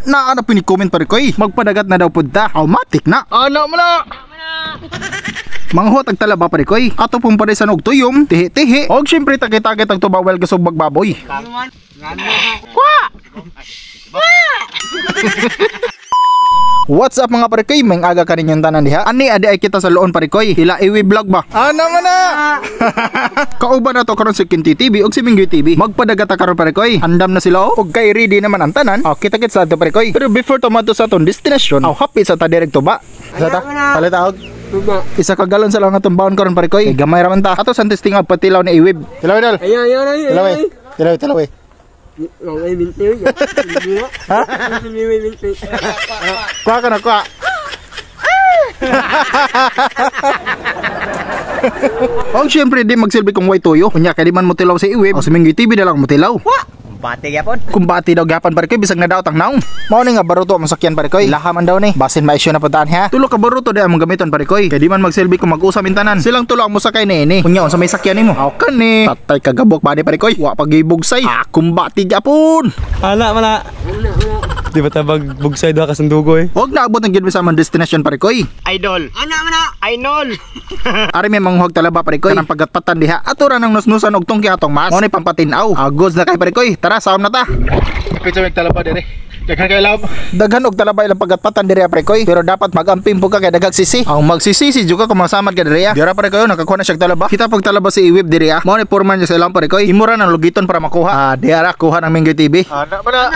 Naa na pini-comment pare koy. Magpadagat na daw pud ta. Automatic na. Ano mo na? Manghuot ang talaba pare koy. Ato pong parisan og tuyom, tihi-tihi. Og syempre tagay-tagay tag tubawel gasog bagbaboy. Kwa! What's up mga pare koy? May aga ka ninyong tanan diha. Ani adi ay kita sa loon pare koy. Ila iwi vlog ba? Ano man na? Kauban na to karon si Kinti TV ug si Minggoy TV. Magpadagat ta karon pare koy. Andam na sila og kay ready naman ang tanan. Oh, kita kit sa ato pare koy. Pero before tumadto sa atong destination, aw happy sa ta direkto ba? Sa ta? Palit og isa ka galon sa lang atong baon karon pare koy. Gamay ra man ta. Ato sa testing og patilaw ni iwib. Tilaw idol. Ayo ayo ayo. Tilaw. Tilaw tilaw. Ha? Kuha ka na, kuha. Og syempre di magsilbi kung way tuyo. Unya kay di man mo tilaw sa iwib. O sa Minggoy TV na lang mo tilaw. Kumbati gyapon. Kumbati daw gyapon pare koy bisag nadaot ang naong. Mao ni nga baruto ang sakyan pare koy. Lahaman daw ni. Basin maisyu na padaan ha. Tulo ka baruto di among gamiton pare koy. Kay di man magsilbi kung mag-usap intanan. Silang tulo ang mosakay niini. Unya unsa may sakyan nimo? Aw kani. Patay kagabok ba ni pare koy. Wa pagibugsay. Ah, kumbati gyapon. Ala mala. Di ba tabag bugsay duha ka sandugo eh? Huwag naabot ng gid sa among destination pare koy. Idol. Ana man na. Idol. Ari may manghuhag talaba pare koy. Kanang pagatpatan diha. Ato ra nang nusnusan og tungki atong mas. Mo ni pampatinaw. Goods na kay pare koy. Tara saom na ta. Pizza may talaba dire. Daghan kay lab. Daghan og talaba ilang pagatpatan dire pare koy. Pero dapat magamping po ka kay daghang sisi. Ang magsisisi jud ka kung masamad ka dire. Dira pare koy nakakuha na siya talaba. Kita pag talaba si Iwib dire. Mo ni porman niya sa ilang pare koy. Imura nang lugiton para makuha. Ah, diara kuha ng Minggoy TV. Ana man na.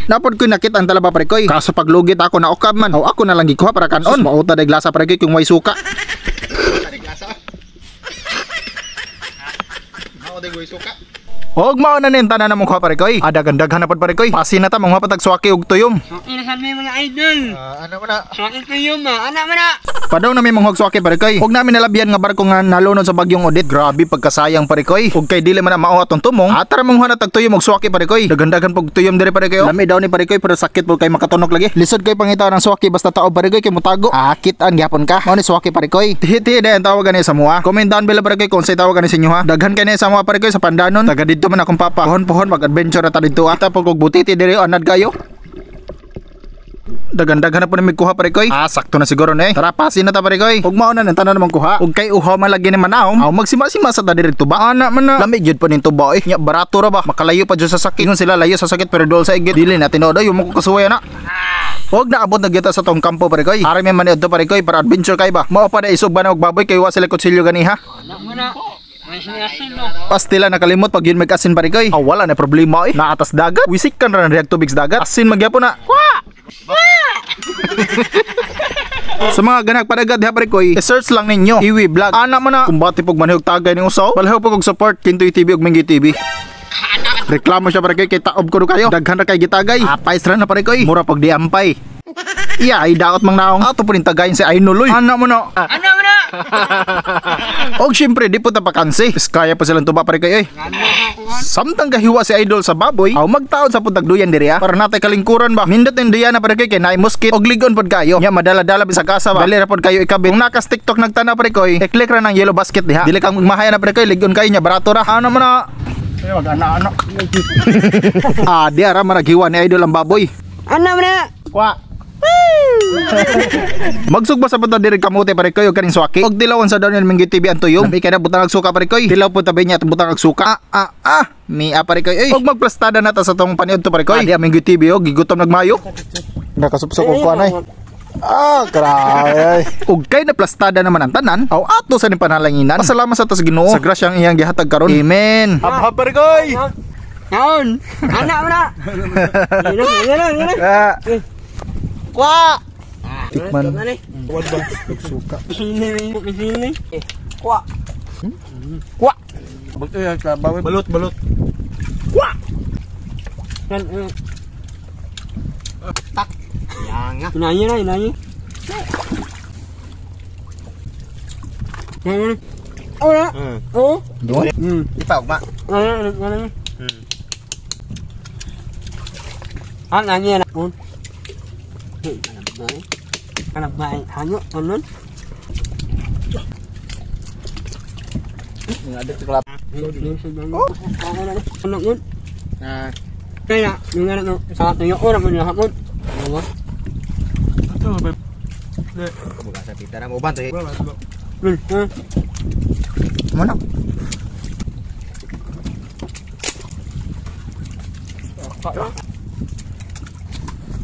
Napod ko nakita ang talaba pare koy. Kaso paglugit ako na okab man. O ako na lang gikuha para kanon. Mauta day glasa pare koy kung way suka. Mao day way suka. Og mao na nin tanan namong kuha pare koy. Adagan-daghan na pod pare koy. Pasin na ta manguha patag suwaki og tuyom. Inasan mi mga idol. Ano man na? Suwaki tuyom ma. Ana man na. Padaw na mi manghog suwaki pare koy. Og namin nalabian nga barko nga nalunod sa bagyong Odette. Grabe pagkasayang pare koy. Og kay dili man na mao atong tumong. Atara manguha na tag tuyom og suwaki pare koy. Dagan-dagan pog tuyom dire pare koy. Lami daw ni pare koy pero sakit pod kay makatunok lagi. Lisod kay pangitaw ng suwaki basta tao pare koy kay motago. Akitan gyapon ka. Mao ni suwaki pare koy. Tihi-tihi day ang tawagan ni sa mua. Comment down below pare koy kung unsay tawagan ni sa inyo ha. Daghan kay ni sa mua pare koy sa Pandanon. Taga didto man akong papa. Pohon-pohon mag-adventure na ta didto. Ata pag og butiti dire anad kayo. Dagan-dagan na po na kuha pare koy. Ah, sakto na siguro na eh. Tara, pasin na ta pare koy. Ug mao na nang tanan namang kuha. Ug kay uhaw man lagi ni manaom. Aw magsima-sima sa ta direk tuba. Ana man na. Lami gyud po ning tuba eh. Nya barato ra ba? Makalayo pa jud sa sakit. Ingon sila layo sa sakit pero dol sa igit. Dili na tinuod ay mo ko kasuway na. Huwag naabot na gyud ta sa tong kampo pare koy. Ari may maniod to pare koy para adventure kay ba. Mao pa na isog ba na og baboy kay wa sila kutsilyo ganiha. Pastila nakalimot pag yun mag-asin pare koy. Ah, wala na problema eh. Naatas dagat. Wisik kan ra na riyag tubig sa dagat. Asin magyapon na. Sa mga ganag padagat diha pare koy, i-search lang ninyo Iwi Vlog. Ana man na. Kumbati pog manihog tagay ning usaw. Balhiw pog og support Kintoy TV ug Minggoy TV. Reklamo siya pare koy kay taob ko kayo. Daghan ra kay gitagay. Apay ra na pare koy. Mura pog diampay. Iya, ay daot mang naong. Ato po rin tagayin si Ainuloy. Ana mo na. Ana man na. Og syempre di po ta pakansi. Kaya pa silang tuba pare koy. Samtang gahiwa si Idol sa baboy, aw magtaod sa putagduyan diri para natay kalingkuran ba. Nindot ning duyan na pare koy kay naay moskit og ligon pod kayo. Nya madala-dala bisag asa ba. Dali ra pod kayo ikabit. Kung nakas TikTok nagtana pare koy, i-click ra nang yellow basket diha. Dili kang magmahaya na pare koy, ligon kayo nya barato ra. Ano man na? Ay mag ana-ana. Ah, di ara managhiwa ni Idol ang baboy. Ana man na. Kwa. Magsugba sa punta diri kamote pare koy og kaning suwaki. Og dilawan sa Daniel Minggoy TV ang tuyom. Lami kay na butang og suka pare koy. Dilaw po tabi niya at butang og suka. Ah. Mi pare koy. Oy. Og magplastada na ta sa tong paniud to pare koy. Di Minggoy TV og gigutom nagmayo. Nakasupsok og kuan ay. Ah, grabe. Og kay naplastada naman ang tanan, aw ato sa ning panalanginan. Pasalamat sa ta sa Ginoo sa grasyang iyang gihatag karon. Amen. Habhab pare koy. Naon. Ana man na. Yan yan. Ah. Kwa. Tikman. Wad ba? Suka. Kwa. Kwa. Balot balot. Kwa. Tak. Inayin na, inayin. Oh, oh. Doon. Ipaw ma. Ano, ano. Ah, nanya na. Anak baik, hanyut, ano? Ada kelapa. Oh. Ano yun? Ah. Kaya, yung nga no, sa tuyo ora mo na hapon. Ano? Buka sa pita na mo ban to. Muna.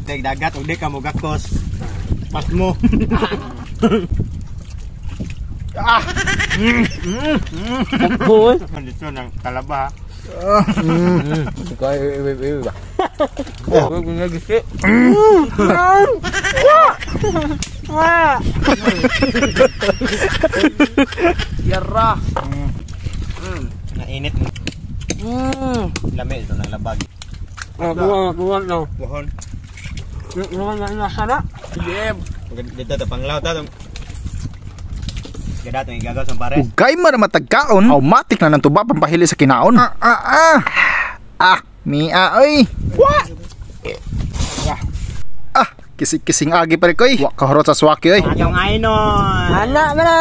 Tek dagat og di ka mo gakos. Pasmo. Ah. Buol. Dito nang talaba. Yara. Nainit mo. Lami ito nang labag. Ah, buwan, buwan no. Buhon. Buwan na ina sana. Dito ta panglaw ta. Gada tong igagaw sa pare. Ugay man na matagkaon, automatic na nang tuba pampahili sa kinaon. Ah ah ah. Ah, mia oy. Ah, kising-kising agi pare koy. Wa kahurot sa swaki oy. Yung ainon. Ana mana.